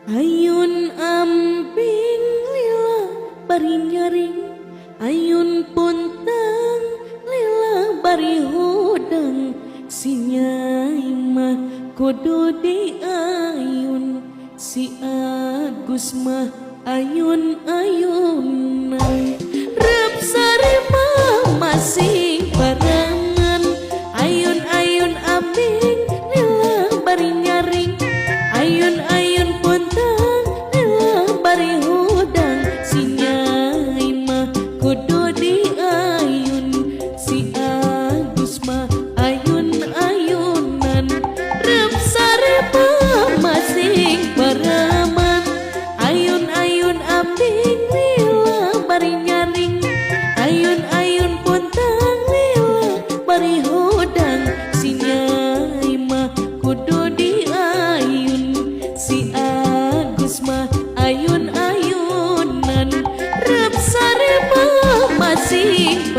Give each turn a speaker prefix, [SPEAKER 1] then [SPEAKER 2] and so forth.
[SPEAKER 1] Ayun ambing lila bari nyaring, ayun puntang lila bari hudang. Si Nyai mah kudu diayun, si Agus mah ayun-ayunan. Rep sare mah masing barengan. Ayun-ayun ambing lila bari nyaring, ayun-ayun puntang lila bari hudang. Si Nyai mah kudu diayun, si Agus mah ayun-ayunan. Rep sare mah masing paraman. Ayun-ayun ambing lila bari nyaring, ayun-ayun puntang lila bari hudang. Si Nyai mah kudu diayun, si Agus mah ayun-ayunan. Rep sare mah masing.